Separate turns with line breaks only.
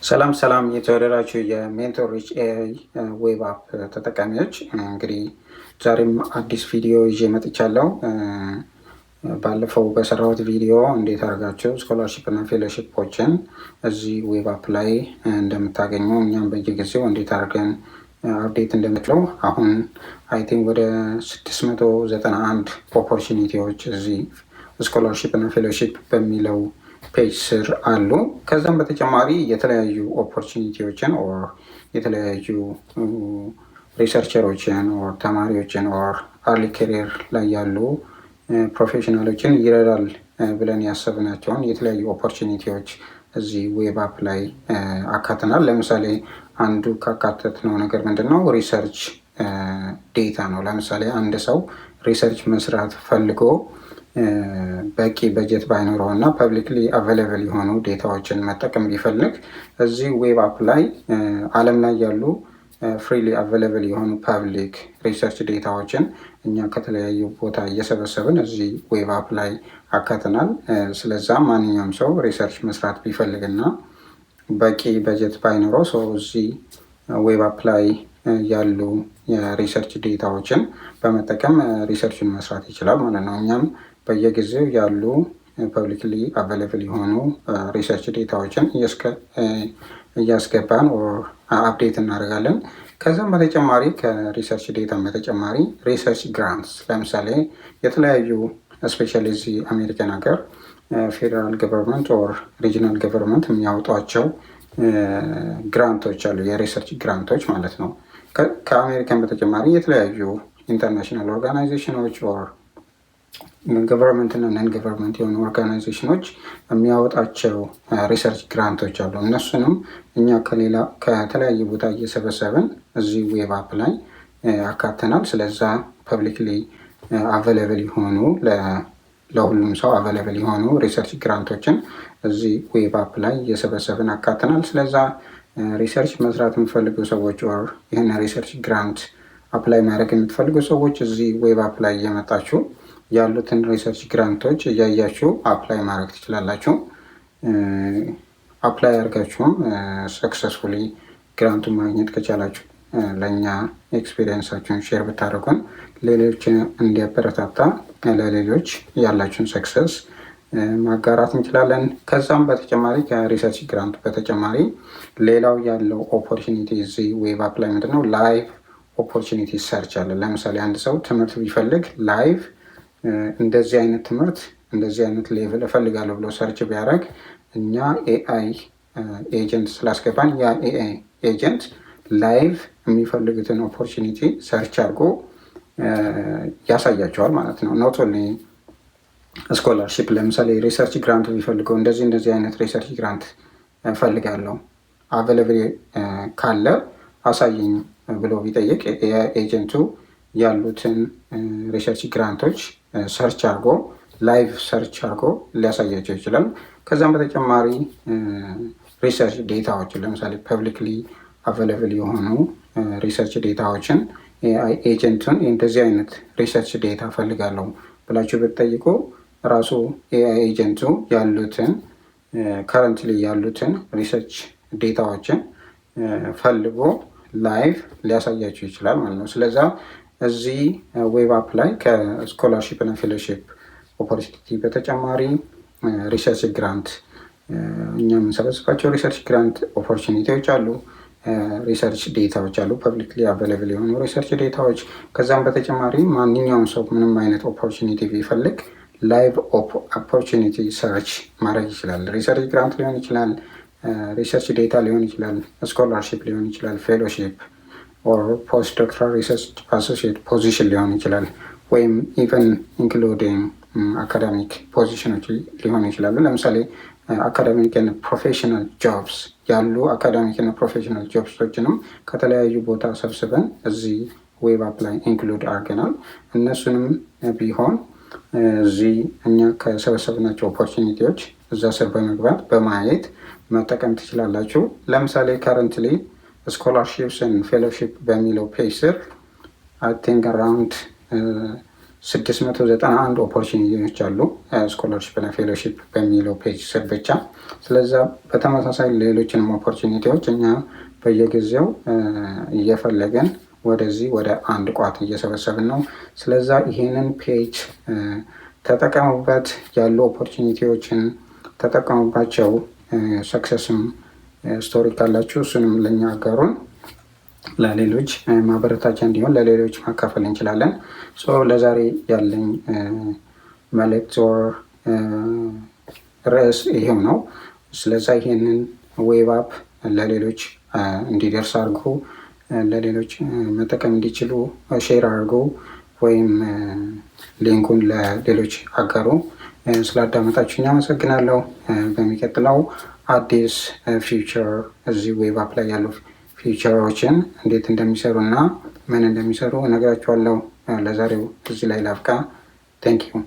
ሰላም ሰላም የተወደዳችሁ የ Mentor Reach AI web app ተጠቃሚዎች፣ እንግዲህ ዛሬም አዲስ ቪዲዮ ይዤ መጥቻለሁ። ባለፈው በሰራሁት ቪዲዮ እንዴት አድርጋችሁ scholarship እና fellowship ኦችን እዚህ web app ላይ እንደምታገኙ፣ እኛም በየጊዜው እንዴት አድርገን update እንደምትለው፣ አሁን I think ወደ 691 opportunity ዎች እዚህ scholarship እና fellowship በሚለው page ስር አሉ። ከዛም በተጨማሪ የተለያዩ opportunity ዎችን or የተለያዩ researcher ኦችን or ተማሪዎችን or early career ላይ ያሉ professional ኦችን ይረዳል ብለን ያሰብናቸውን የተለያዩ opportunity ዎች እዚህ web app ላይ አካተናል። ለምሳሌ አንዱ ካካተትነው ነገር ምንድን ነው? Research data ነው። ለምሳሌ አንድ ሰው research መስራት ፈልጎ በቂ በጀት ባይኖረው እና publicly available የሆኑ data ዎችን መጠቀም ቢፈልግ እዚህ web app ላይ ዓለም ላይ ያሉ freely available የሆኑ public research data ዎችን እኛ ከተለያዩ ቦታ እየሰበሰብን እዚህ web app ላይ አካተናል። ስለዛ ማንኛውም ሰው research መስራት ቢፈልግና በቂ በጀት ባይኖረው ሰው እዚህ web app ላይ ያሉ የ research data ዎችን በመጠቀም research ን መስራት ይችላል ማለት ነው። እኛም በየጊዜው ያሉ publicly available የሆኑ research data ዎችን እያስገባን update እናደርጋለን። ከዛም በተጨማሪ፣ ከ research data በተጨማሪ research grants፣ ለምሳሌ የተለያዩ especially እዚህ አሜሪካን ሀገር federal government or regional government የሚያወጧቸው grant ኦች አሉ፣ የ research grant ኦች ማለት ነው። ከአሜሪካን በተጨማሪ የተለያዩ international organization ኦች or government እና non government የሆኑ organization ኦች የሚያወጣቸው research grant ኦች አሉ። እነሱንም እኛ ከሌላ ከተለያየ ቦታ እየሰበሰብን እዚህ web app ላይ አካተናል። ስለዛ publicly available የሆኑ፣ ለሁሉም ሰው available የሆኑ research grant ኦችን እዚህ web app ላይ እየሰበሰብን አካተናል። ስለዛ research መስራት የምትፈልጉ ሰዎች or ይህን research grant apply ማድረግ የምትፈልጉ ሰዎች እዚህ web app ላይ እየመጣችሁ ያሉትን research grant ኦች እያያችሁ apply ማድረግ ትችላላችሁ። Apply አድርጋችሁም successfully grant ኡን ማግኘት ከቻላችሁ ለእኛ experience ኣችሁን share ብታደርጉን ሌሎች እንዲያበረታታ ለሌሎች ያላችሁን success ማጋራት እንችላለን። ከዛም በተጨማሪ፣ ከ research grant በተጨማሪ ሌላው ያለው opportunity እዚህ web app ላይ ምንድነው? Live opportunity search አለ። ለምሳሌ አንድ ሰው ትምህርት ቢፈልግ live እንደዚህ አይነት ትምህርት፣ እንደዚህ አይነት level እፈልጋለሁ ብሎ search ቢያደርግ እኛ AI agent ስላስገባን ያ AI agent live የሚፈልጉትን opportunity search አድርጎ ያሳያቸዋል ማለት ነው። Not only scholarship፣ ለምሳሌ research grant ቢፈልገው እንደዚህ እንደዚህ አይነት research grant እፈልጋለሁ፣ available ካለ አሳየኝ ብሎ ቢጠይቅ የ agent ኡ ያሉትን research grant ኦች search አድርጎ፣ live search አድርጎ ሊያሳያቸው ይችላል። ከዛም በተጨማሪ research data ዎችን፣ ለምሳሌ publicly available የሆኑ research data ዎችን agent ኡን እንደዚህ አይነት research data ፈልጋለሁ ብላችሁ ብትጠይቁ ራሱ AI agent ኡ ያሉትን፣ currently ያሉትን research data ዎችን ፈልጎ live ሊያሳያችሁ ይችላል ማለት ነው። ስለዛ እዚህ web app ላይ ከ scholarship እና fellowship opportunity በተጨማሪ research grant፣ እኛ የምንሰበስባቸው research grant opportunity ዎች አሉ። Research data ዎች አሉ፣ publicly available የሆኑ research data ዎች። ከዛም በተጨማሪ ማንኛውም ሰው ምንም አይነት opportunity ቢፈልግ live opportunity search ማድረግ ይችላል። Research grant ሊሆን ይችላል፣ research data ሊሆን ይችላል፣ scholarship ሊሆን ይችላል፣ fellowship or post doctoral research associate position ሊሆን ይችላል፣ ወይም even including academic position ኦች ሊሆኑ ይችላሉ። ለምሳሌ academic professional jobs፣ ያሉ academic እና professional jobs ኦችንም ከተለያዩ ቦታ ሰብስበን እዚህ web app ላይ include አድርገናል። እነሱንም ቢሆን እዚህ እኛ ከሰበሰብናቸው opportunity ዎች እዛ ስር በመግባት በማየት መጠቀም ትችላላችሁ። ለምሳሌ currently scholarships and fellowship በሚለው page ስር I think around 691 opportunity ዎች አሉ scholarship እና fellowship በሚለው page ስር ብቻ። ስለዛ በተመሳሳይ ሌሎችንም opportunity ዎች እኛ በየጊዜው እየፈለግን ወደዚህ ወደ አንድ ቋት እየሰበሰብን ነው። ስለዛ ይሄንን page ተጠቀሙበት፣ ያሉ opportunity ዎችን ተጠቀሙባቸው። Success ም story ካላችሁ እሱንም ለእኛ አጋሩን። ለሌሎች ማበረታቻ እንዲሆን ለሌሎች ማካፈል እንችላለን። ለዛሬ ያለኝ መልእክት or ርዕስ ይሄው ነው። ስለዛ ይሄንን web app ለሌሎች እንዲደርስ አድርጎ ለሌሎች መጠቀም እንዲችሉ share አድርጎ ወይም link ኡን ለሌሎች አጋሩ። ስላዳመጣችሁኝ አመሰግናለሁ። በሚቀጥለው አዲስ feature እዚህ web app ላይ ያሉ feature ኦችን እንዴት እንደሚሰሩ እና ምን እንደሚሰሩ እነግራችኋለሁ። ለዛሬው እዚህ ላይ ላብቃ። Thank you.